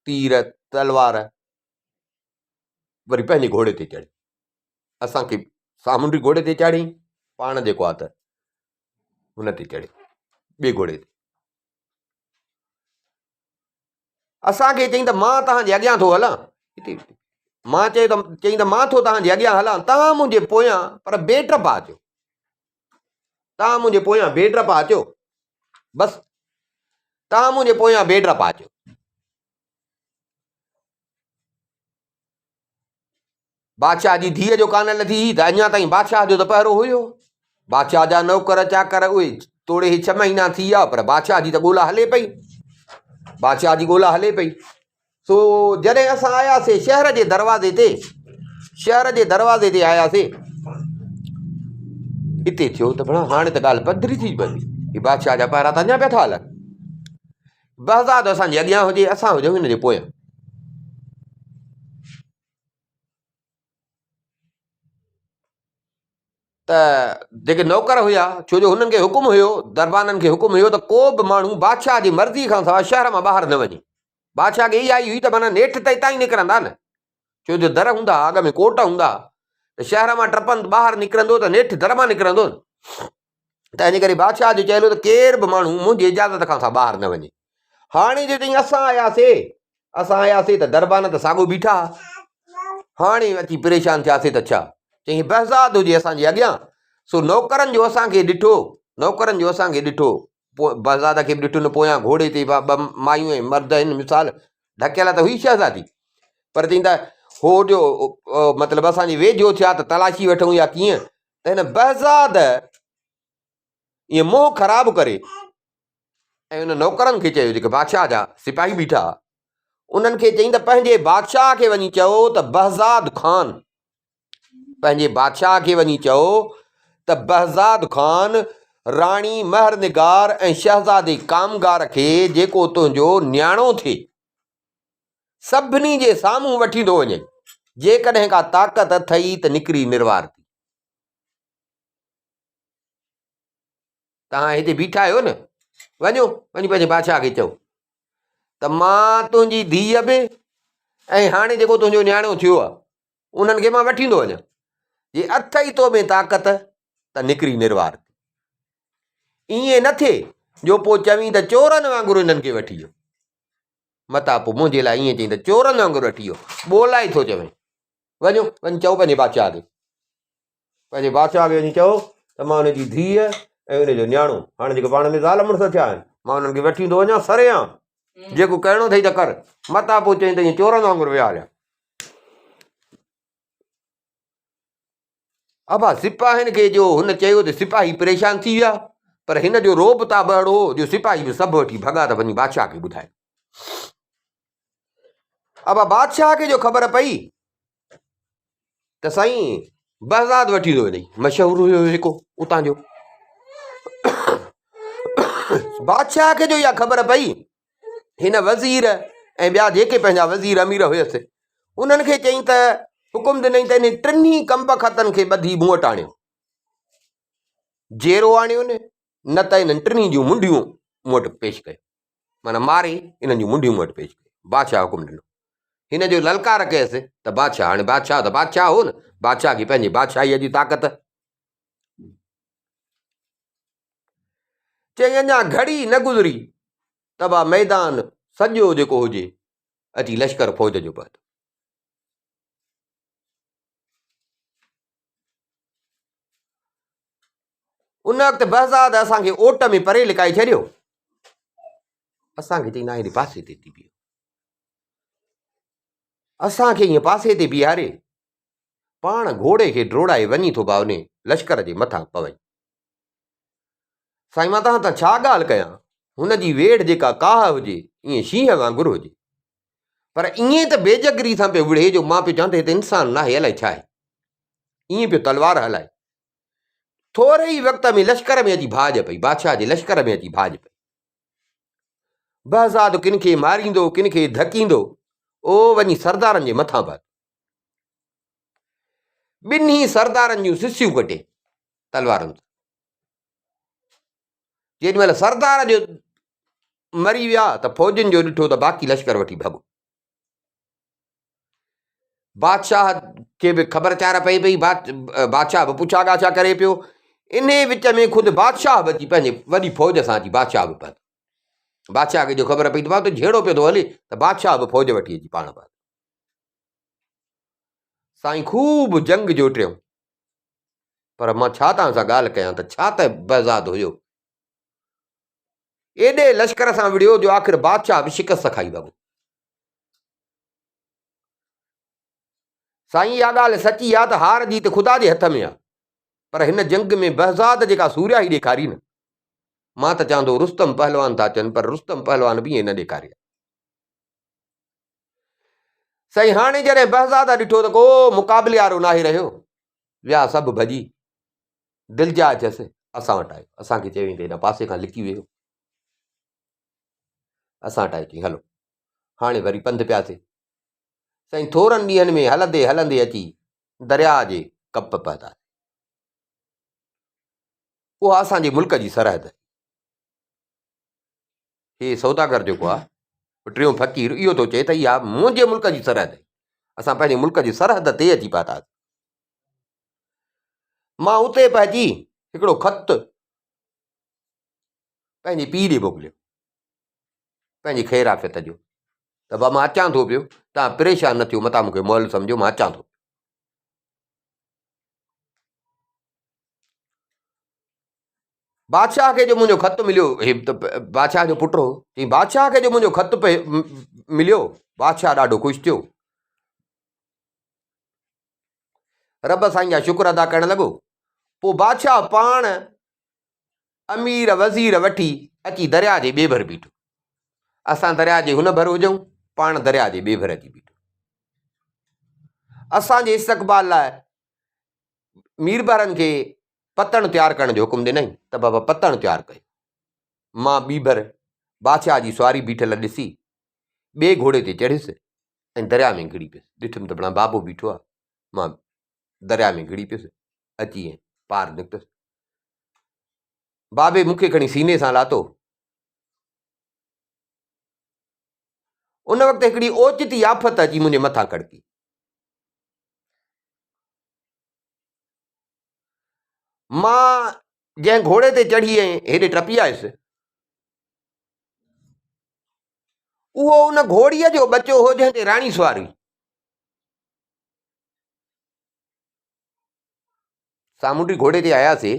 تير، تلوار، وري پنهنجي گهوڙي تي چڙهي اسان کي سامونڊي گهوڙي تي چاڙهيائين، پاڻ جيڪو آ ته هن تي چڙهي ٻئي گهوڙي تي. اسان کي چئين ته مان توهان جي اڳيان ٿو هلان، مان چيو ته چئين ته مان ٿو توهان جي اڳيان هلان، توهان منهنجي پويان پر بي ڊپا اچو، توهان منهنجي پويان بي ڊپا اچو، بس توهان منهنجي پويان بي ڊپا اچو. بادشاهه جي ڌيء جو ڪانه لٿي هئي ته اڃا تائين بادشاهه جو ته پهرو هيو. بادشاهه جا نوڪر چاڪر اهي توڙي هي ڇهه مهينا ٿي ويا پر بادشاهه جي ته ڳولا هلي پئي. بادشاهه جي ڳولا هلي پئي. سو جڏهن اسان آياسي شهر جي دروازي تي، شهر جي دروازي تي آياسي، اتي ٿيو ته ڀلا هاڻي ته ڳالهه پڌري ٿي پوي. هي بادشاهه جا پهرا ته اڃا پيا ٿا هلن. بهزاد اسان جي اڳيان هجي، اسان هجون هن جي پويان. ته جيڪي نوڪر هيا، ڇو جو هنن کي حڪم هيو، دربانن کي حڪم هيو ته ڪو به ماڻهو بادشاهه جي مرضي کان سواء شهر مان ٻاهر نه وڃي. بادشاهه کي اها ئي هئي ته معنيٰ نيٺ ته هتان ئي نڪرندا نه، ڇو جو در هوندا ها، اڳ ۾ ڪوٽ هوندا ها ته شهر مان ٽپند ٻاهر نڪرندو ته نيٺ در مان نڪرندو نه. تنهن ڪري بادشاهه جو چيل هو ته ڪير به ماڻهو منهنجي اجازت کان سواء ٻاهر نه وڃي. هاڻي جو چئين اسان آياسي، اسان آياسي ته دربان ته ساڳو بيٺا ها. هاڻي اچي پريشان ٿياسي ته ڇا؟ چئين بهزاد هجي اسان جي اڳيان، سو نوڪرن جو اسان کي ڏٺو، نوڪرن جو اسان کي ڏٺو، پوء بهزاد کي به ڏٺو نه پويان گهوڙي تي ٻه مايون ۽ مرد آهن مثال ڍڪيل ته هئي شهزادي پر چئين ته هو جو مطلب اسان جي ويجهو ٿيا ته تلاشي وٺون يا ڪيئن ته هن بهزاد ائين منهن خراب ڪري ۽ ان نوڪرن کي چيو جيڪي بادشاهه جا سپاهي بيٺا هئا انهن کي چئين ته پنهنجي بادشاهه کي وڃي چئو ته بهزاد خان پنهنجي بادشاهه کي وڃي چئو ته بهزاد خان راڻي مهرنگار ۽ شهزادي ڪامگار کي جيڪو تنهنجو نياڻو ٿئي سڀني جي سامهون وٺي ٿو وڃين، جيڪڏهن ڪا طاقت اٿئي ته نڪري نروار ٿي. توهان هتي بيٺا آهيو نه، وڃو، وڃي پنهنجي بادشاهه کي چئو ته مان تنهنجي ڌيء به ۽ هاڻي جيڪو تنهنجو نياڻو ٿيو آهي، انهن کي مان وٺي ٿو وڃان. جي اٿئي تو ۾ طاقت ته نڪري نروار ٿي. ائين نه ٿئي جو پوء چوين ته چورن وانگر انهن کي وٺي ويو. متان پوء منهنجي لاء ائين چئين ته چورن وانگر وٺي ويو. ٻولائي ٿو چوين. وڃو، وڃي چئو پنهنجي بادشاهه کي. پنهنجي بادشاهه کي وڃي چئو ته مان ان جي ڌيء ۽ ان جو نياڻو، هاڻي جيڪي پاڻ ۾ زال مڙس ٿيا آهن، مان انهن کي وٺي ٿو وڃان سرعام. جيڪو ڪرڻو اٿئي ته ڪر. متان پوء چئين ته ائين چورن وانگر ويا هليا. ابا سپاهين کي جو هن چيو ته سپاهي پريشان ٿي ويا، پر هن جو رعب تاب اهڙو هو جو سپاهي به سڀ وٺي ڀڳا ته وڃي بادشاهه کي ٻڌايو. ابا بادشاهه کي جو خبر پئي ته سائين بهزاد وٺي ٿو وڃي، مشهور هيو هڪ اتان جو. بادشاهه کي جو اها خبر پئي، هن وزير ۽ ٻيا جيڪي پنهنجا وزير امير هيس، انهن کي چيائين ته حڪم ڏنائين ته انهن ٽنهي ڪمبختن کي ٻڌي مون وٽ آڻيو. جيئرو آڻيو نه ته انهن ٽنهي جون منڍيون مون وٽ پيش ڪيو. معنيٰ ماري انهن جون منڍيون مون وٽ پيش ڪيو. بادشاهه حڪم ڏنو. هن جو للڪار ڪيس ته بادشاهه، هاڻي بادشاهه ته بادشاهه هو نه، بادشاهه کي پنهنجي بادشاهيء جي طاقت. چيائين اڃا گهڙي نه گذري ته با ميدان سڄو جيڪو هجي اچي لشڪر فوج جو پهتو. ان وقت بهزاد اسان کي اوٽ ۾ پري لڪائي ڇڏيو. اسان کي چئي ناهي پاسي تي ٿي بيهو. اسان کي ائين پاسي تي بيهاري پاڻ گهوڙي کي ڊوڙائي وڃي ٿو باوني لشڪر جي مٿان پوي. سائين مان توهان سان ڇا ڳالهه ڪيان، هن جي ويڙهه جيڪا ڪاهه هجي ائين شينهن وانگر هجي. پر ائين ته بيجگري سان پيو وڙهي جو مان پيو چوان ته هي ته انسان ناهي الائي ڇا آهي. ائين پيو تلوار هلائي. ٿوري ئي وقت ۾ لشڪر ۾ اچي ڀاڄ پئي، بادشاهه جي لشڪر ۾ اچي ڀاڄ پئي. بهزاد ڪن کي ماريندو، ڪن کي ڌڪيندو، او وڃي سردارن جي مٿان پهتو. ٻنهي سردارن جون سسيون ڪٽي تلوارن سان. جيڏي مهل سردار جو مري ويا ته فوجين جو ڏٺو ته باقي لشڪر وٺي ڀڳو. بادشاهه کي به خبر چار پئي پئي، بادشاهه به پڇا ڳاڇا ڪري پيو. انهي وچ ۾ خود بادشاهه به اچي پنهنجي وڏي فوج سان اچي بادشاهه به پهتو. بادشاهه کي جو خبر پئي ته ته جهيڙو پيو ٿو هلي ته بادشاهه به فوج وٺي اچي پاڻ پهتو. سائين خوب جنگ جوٽيائون، پر مان ڇا توهان سان ڳالهه ڪيان ته ڇا ته بهزاد هيو. ايڏي لشڪر سان وڙهيو جو آخر بادشاهه به شڪست کائي ڀڳو. سائين اها ڳالهه سچي آ ته هار جيت خدا جي هٿ ۾ آ، پر هن جنگ ۾ بهزاد جيڪا سورهيائي ڏيکاري نه، مان ته چوان ٿو رستم پهلوان ٿا چون پر رستم پهلوان به ائين نه ڏيکاري آ. سائين هاڻي جڏهن بهزاد ڏٺو ته ڪو مقابلي وارو ناهي رهيو، ويا سڀ ڀڄي، دلجاء ٿيس، اسان وٽ آيو، اسان کي چيائين ته هيڏانهن پاسي کان لڪي ويهو. اسان وٽ آيو، چيائين هلو. هاڻي وري پنڌ پياسي. سائين ٿورن ڏينهن ۾ هلندي هلندي اچي درياء جي ڪپ پهتاسين. اها اسان جي ملڪ جي سرحد هئي. هي سوداگر جيڪو آهي، ٽيون فقير اهو ٿو چئي ته اها منهنجي ملڪ جي سرحد هئي. اسان پنهنجي ملڪ جي سرحد تي اچي پهتاسين. مان اتي پهچي هڪڙو خط پنهنجي پيء ڏي موڪليو. پنهنجي خير عافيت جو ته بابا مان اچان ٿو پيو تان پريشان نه ٿيو متان مونکي مئل سمجهو مان اچان ٿو. بادشاهه کي جو منهنجو خط مليو هي ته بادشاهه جو پٽ هو چي بادشاهه کي جو منهنجو خط مليو بادشاهه ڏاڍو خوش ٿيو رب سائين جا شڪر ادا ڪرڻ لڳو پوء بادشاهه پاڻ امير وزير وٺي اچي درياء جي ٻي ڀر بيٺو. اسان درياء جي هن ڀر هجون، پاڻ درياء جي ٻي ڀر اچي بيٺو. اسان جي استقبال لاء ميربحرن کي پتڻ تيار ڪرڻ جو حڪم ڏنائين ته بابا پتڻ تيار ڪيو. مان ٻي ڀر بادشاهه جي سواري بيٺل ڏسي ٻئي گهوڙي تي چڙهيس ۽ درياء ۾ گهڙي پيس. ڏٺم ته بڻا بابو بيٺو آهي. مان درياء ۾ گهڙي پيس، اچي ۽ پار نڪتس. بابي مون کي کڻي سيني سان لاتو. ان وقت هڪڙي اوچتي آفت اچي منهنجي مٿان ڪڙڪي. مان جنهن گهوڙي تي چڙهي ۽ هيڏي ٽپي آيس، اهو ان گهوڙيء جو ٻچو هو جنهن تي راڻي سوار هئي. سامونڊي گهوڙي تي آياسي،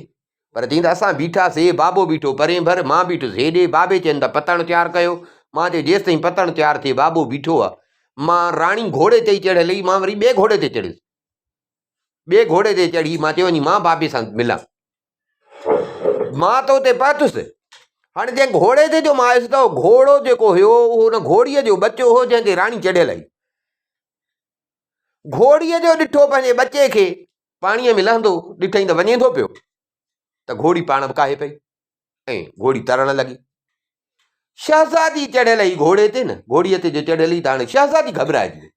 پر چئين ته اسان بيٺاسي، بابو بيٺو پرين ڀر، مان بيٺس هيڏي، بابي چين ته پتڻ تيار ڪيو، مان چيو جيستائين پتڻ تيار ٿئي بابو بيٺو آ، مان راڻي گهوڙي تي ئي چڙهيل هئي، مان وري ٻئي گهوڙي تي چڙهيس، ٻئي گهوڙي تي چڙهي مان چيو وڃي مان بابي سان ملان، مان ته اتي پهتس، هاڻي جنهن گهوڙي تي جو مان آيس ته اهو گهوڙو جيڪو هيو اهو ان گهوڙيء جو ٻچو هو جنهن تي راڻي چڙهيل هئي. گهوڙيء جو ڏٺو پنهنجي ٻچي کي پاڻيء ۾ لهندو ڏٺائين ته وڃي ٿو پيو ته گهوڙي پاڻ به ڪاهي پئي ۽ گهوڙي ترڻ لڳي. شهزادي چڙهيل هئي گهوڙي تي نه گهوڙيء تي جو چڙهيل هئي ته هاڻي شهزادي گهٻرائجي وئي.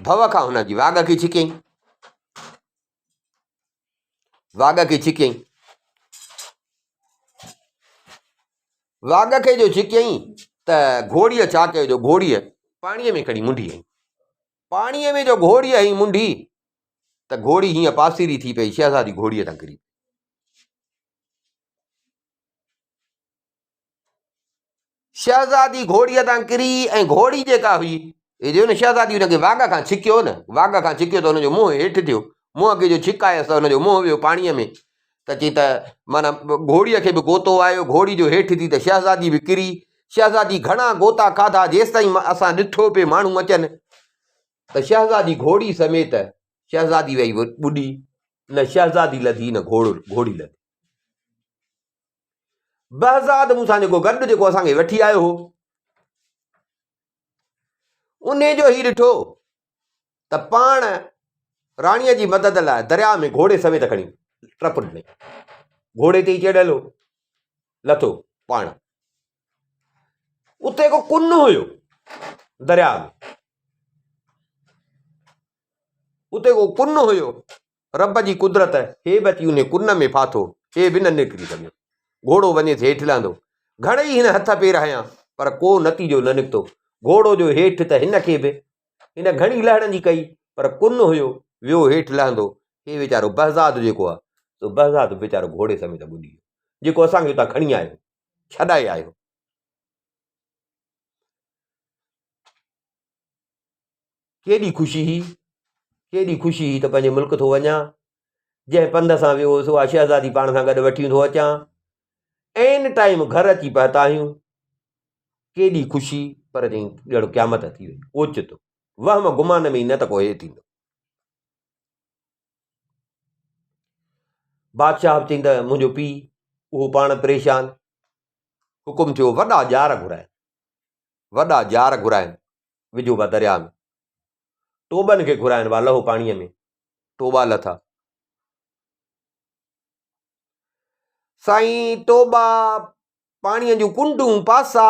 ڀؤ کان هن جي واڳ کي ڇڪيائين. واڳ کي ڇڪيائين. واڳ کي جو ڇڪيائين. ته گهوڙيء ڇا ڪيو جو گهوڙيء پاڻيء ۾ کڻي منڍي هنئي. پاڻيء ۾ جو گهوڙيء هنئي منڍي ته گهوڙي هيئن پاسيري ٿي پئي، شهزادي گهوڙيء تان ڪري پئي. شهزادي گهوڙيء تان ڪري ۽ گهوڙي جيڪا هئي، هي جو نه شهزادي هن کي واڳ کان ڇڪيو نه، واڳ کان ڇڪيو ته هن جو منهن هيٺ ٿيو، منهن کي جو ڇڪايس ته هن جو منهن ويو پاڻيء ۾، ته چي ته معنيٰ گهوڙيء کي به غوطو آيو، گهوڙي جو هيٺ ٿي ته شهزادي به ڪري، شهزادي گهڻا غوطا کاڌا، جيستائين اسان ڏٺو پئي ماڻهو اچن ته شهزادي گهوڙي سميت شهزادي وئي ٻڏي، نه شهزادي لڌي نه گهوڙي لڌي. بهزاد مون سان جيڪو گڏ جيڪو اسان کي وٺي آيو هو انهي جو هي ڏٺو ته پاڻ راڻيء جي مدد لاء درياء ۾ گهوڙي سميت کڻي ٽپ ڏني گهوڙي تي ئي چڙهيل هو لٿو پاڻ اتي ڪو ڪن هيو درياء ۾ اتي ڪو ڪن هيو رب جي قدرت، هي به اچي انهي ڪن ۾ ڦاٿو، هي به نه نڪري سگهيو. گهوڙو وڃيس هيٺ لهندو. گهڻئي هن هٿ پير هنيا، پر ڪو نتيجو نه نڪتو. گهوڙو جو هيٺ ته هن کي به. هن گهڻي لهڻ جي ڪئي، پر ڪن هيو، ويو هيٺ لهندو. هي ويچارو بهزاد جيڪو آ، سو بهزاد به ويچارو گهوڙي سميت ٻڏي ويو، جيڪو اسان کي اتان کڻي آيو، ڇڏائي آيو. ڪيڏي خوشي هئي، ڪيڏي خوشي هئي ته پنهنجي ملڪ ٿو وڃان، جنهن پنڌ سان ويو هوس اها شهزادي پاڻ سان گڏ وٺي ٿو اچان. عين ٽائيم گهر اچي پهتا آهيون. ڪيڏي خوشي پر چئين ڄڻ قيامت ٿي وئي. اوچتو وهم گمان ۾ ئي نه ته ڪو هي ٿيندو. بادشاهه به چئين ته منهنجو پيء اهو پاڻ پريشان. حڪم ٿيو وڏا ڄار گهرائن، وڏا ڄار گهرائن. وجهو با درياء ۾. ٽوٻن کي گهرائن با لهو پاڻيء ۾. ٽوٻا لٿا. سائين ٽوٻا، پاڻيء جون ڪنڊون، پاسا،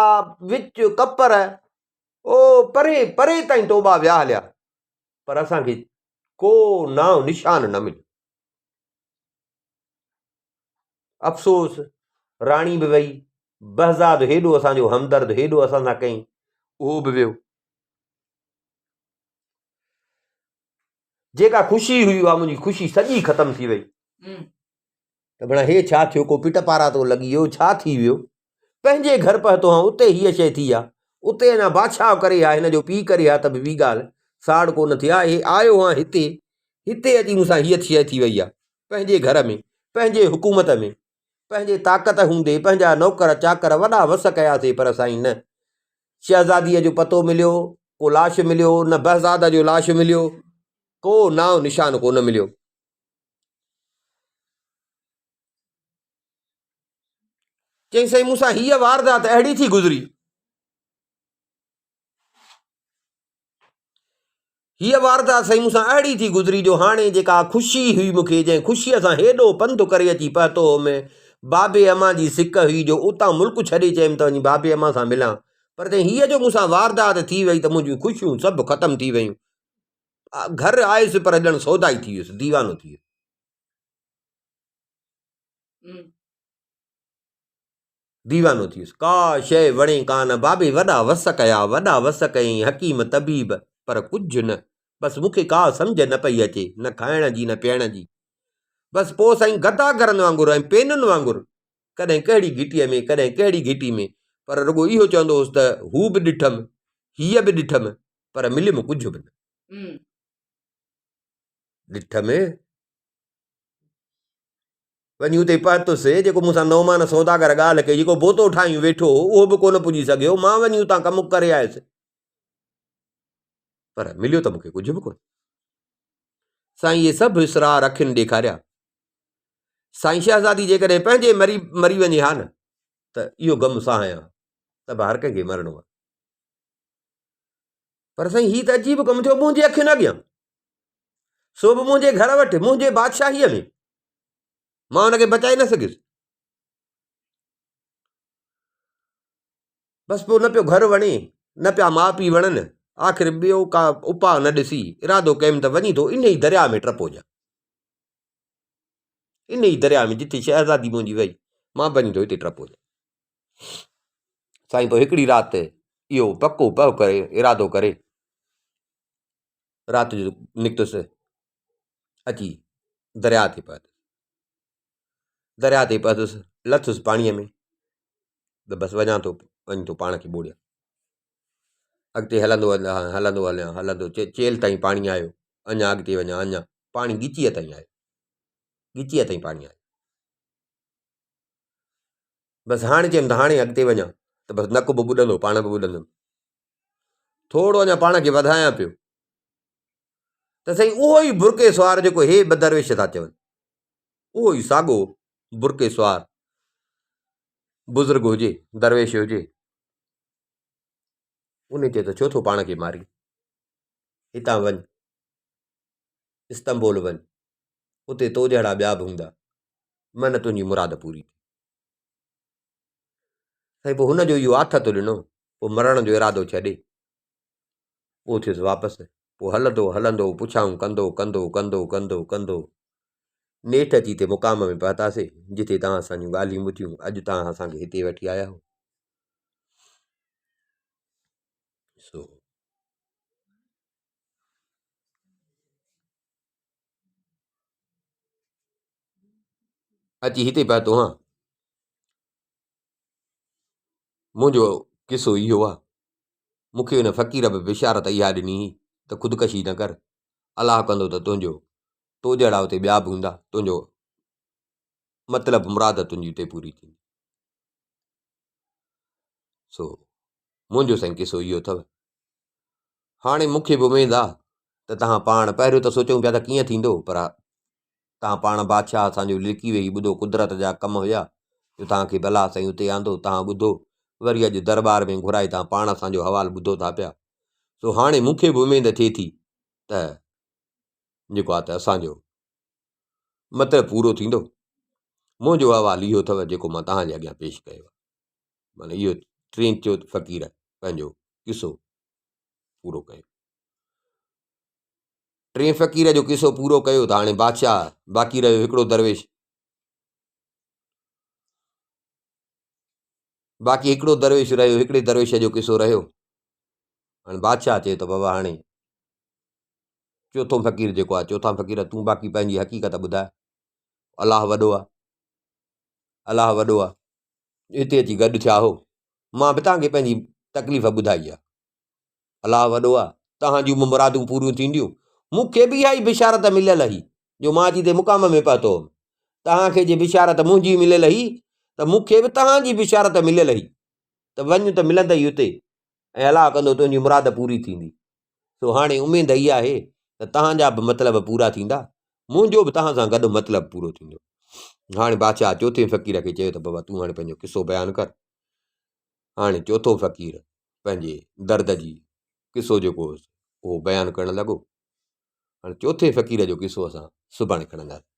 وچ، ڪپر، او پري پري تائين ٽوٻا ويا هليا، پر اسان کي ڪو نانء نشان نه مليو. افسوس، راڻي به وئي، بهزاد هيڏو اسان جو همدرد هيڏو اسان سان ڪئين، اهو به ويو. جيڪا خوشي هئي اها منهنجي خوشي سڄي ختم ٿي وئي. ته ڀلا هي ڇا ٿيو، ڪو پٽ پاراتو لڳي ويو، ڇا ٿي ويو؟ پنهنجي گهر پهتو هان اتي هيء شيء ٿي آ. اتي اڃا بادشاهه ڪري ها، هن جو پيء ڪري ها ته به ٻي ڳالهه، ساڙ ڪو نه ٿئي ها. هي آيو هان هتي، هتي اچي مون سان هيء شيء ٿي وئي آ. پنهنجي گهر ۾، پنهنجي حڪومت ۾، پنهنجي طاقت هوندي، پنهنجا نوڪر چاڪر وڏا وس ڪياسي پر سائين نه شهزاديء جو پتو مليو، ڪو لاش مليو، نه بهزاد جو لاش مليو، ڪو نانء نشان ڪو نه مليو. چيائين سائين مون سان هيء واردات اهڙي ٿي گذري. هيء واردات سائين مون سان اهڙي ٿي گذري جو هاڻي جيڪا خوشي هئي مون کي، جنهن خوشيء سان هيڏو پنڌ ڪري اچي پهتو هوم، بابي امان جي سڪ هئي جو اتان ملڪ ڇڏي چيم ته وڃي بابي امان سان ملان، پر چيائين هيء جو مون سان واردات ٿي وئي ته منهنجون خوشيون سڀ ختم ٿي ويون. گهر آيس پر ڄڻ سودائي ٿي ويس، ديوانو ٿي ويس. ديوانو ٿي ويس. ڪا شيء وڻي ڪانه. بابي وڏا وس ڪيا، وڏا وس ڪيائين، حڪيم طبيب، پر ڪجهه نه. بس مون کي ڪا سمجهه نه پئي اچي، نه کائڻ جي نه پيئڻ جي. بس پوء سائين گداگرن وانگر ۽ پينن وانگر ڪڏهن ڪهڙي گهٽيء ۾ ڪڏهن ڪهڙي گهٽي ۾، پر رڳو اهو چوندو هوس ته هو به ڏٺم، هيء به ڏٺم، پر مليم ڪجهه به نه. ڏٺم. وڃي اتي پهتس، جيڪو مون سان نعمان سوداگر ڳالهه ڪئي، جيڪو بوتو ٺاهيون ويٺو هو، اهو به ڪونه پڄي سگهيو، مان وڃي اتان ڪم ڪري آيس، پر مليو ته مون کي ڪجهه به ڪونه. سائين اهي سڀ اسرار اکين ڏيکاريا. سائين شهزادي جيڪڏهن پنهنجي مري مري وڃي ها نه ته اهو غم سهايان ها ته به هر ڪنهن کي مرڻو آهي. پر سائين هي ته عجيب ڪم ٿيو منهنجي اکين اڳيان، سو به منهنجي گهر وٽ، منهنجي بادشاهيء ۾. مان ان کي بچائي نه سگهيس. بس پوء نه پيو گهر وڻي، نه پيا ماء پيء وڻن. آخر ٻيو ڪا اپاء نه ڏسي، ارادو ڪيم ته وڃي ٿو انهي درياء ۾ ٽپو ڏيان. انهي درياء ۾ جتي شهزادي منهنجي وئي، مان به وڃي ٿو اتي ٽپو ڏيان. سائين پوء هڪڙي رات اهو پڪو پهه ڪري ارادو ڪري رات جو نڪتس اچي درياء تي پهتس. درياء تي پهتس لٿس پاڻيء ۾ ته بس وڃان ٿو وڃي ٿو پاڻ کي ٻوڙيان. اڳتي هلندو هليان هلندو هليان هلندو چيلهه تائين پاڻي آيو اڃا اڳتي وڃان اڃا پاڻي ڳچيء تائين آيو ڳچيء تائين پاڻي آيو. بس هاڻي چيم ته هاڻي اڳتي وڃان ته بس نڪ به ٻڏندو پاڻ به ٻڏندم. ٿورو اڃا پاڻ کي وڌايان پيو ته سائين اهو ئي برقعي سوار جيڪو هي ٻه درويش ٿا چون اهو ئي ساڳو برقعي سوار بزرگ هجي درويش هجي ان چيو ته ڇو ٿو پاڻ کي مارين هتان وڃ استنبول وڃ اتي تو جهڙا ٻيا به هوندا من تنهنجي مراد پوري ٿي سائين پوء هن جو اهو آٿت ڏنو پوء مرڻ جو ارادو ڇڏي پوء ٿيس واپس پوء هلندو هلندو پڇائون ڪندو ڪندو ڪندو ڪندو ڪندو نيٺ اچي هتي مقام ۾ پهتاسي جتي توهان اسان جون ڳالهيون ٻڌيون اڄ توهان اسان کي هتي وٺي آيا آهيو سو اچي هتي پهتو هان منهنجو قصو اهو آ مون کي ان فقير به بشارت اها ڏني هئي ته خودڪشي نه ڪر الله ڪندو ته تنهنجو تو جهڙا اتي ٻيا به هوندا تنهنجو مطلب مراد تنهنجي اتي پوري ٿيندي سو منهنجو سائين قصو اهو اٿو هاڻي مون کي به اميد آ ته توهان پاڻ پهريون ته سوچون پيا ته ڪيئن ٿيندو پر توهان پاڻ بادشاهه اسان جو لڪي ويهي ٻڌو قدرت جا ڪم هيا جو توهان کي بلا سائين اتي آندو توهان ٻڌو وري اڄ درٻار ۾ گهرائي توهان پاڻ اسان جو حوال ٻڌو ٿا پيا سو هاڻي مون کي به اميد ٿئي ٿي ته جيڪو آ ته اسان جو مطلب پورو ٿيندو منهنجو حوال اهو اٿو جيڪو مان توهان جي اڳيان پيش ڪيو آهي معنيٰ اهو ٽين چوٿ فقير پنهنجو قصو پورو ڪيو. ٽئين فقير جو قصو پورو ڪيو ته هاڻي بادشاهه باقي رهيو هڪڙو درويش. باقي هڪڙو درويش رهيو هڪڙي درويش جو قصو رهيو. هاڻي بادشاهه چيو ته بابا هاڻي چوٿون فقير جيڪو آهي چوٿان فقير تون باقي پنهنجي حقيقت ٻڌاء. الله وڏو آهي الله وڏو آهي هتي اچي گڏ ٿيا هو مان به توهان کي پنهنجي تڪليف ٻڌائي آهي الله وڏو آهي توهان جون به مرادون پوريون ٿينديون مون کي به اها ئي بشارت مليل هئي جو مان اچي هتي مقام ۾ پهتو هوم توهان کي جي بشارت منهنجي مليل هئي ته مون کي به توهان جي بشارت مليل هئي ته وڃ ته ملندئي اتي ۽ الله ڪندو تنهنجي مراد پوري ٿيندي سو هاڻي اميد اها آهي ته توهان جا به مطلب پورا ٿيندا، منهنجو به توهان سان گڏ مطلب پورو ٿيندو. هاڻي بادشاهه چوٿين فقير کي چيو ته بابا تون هاڻي پنهنجو قصو بيان ڪر. هاڻي چوٿون فقير پنهنجي درد جي قصو جيڪو هوس اهو بيان ڪرڻ لڳو. هاڻي چوٿين فقير جو قصو اسان سڀاڻي کڻنداسين.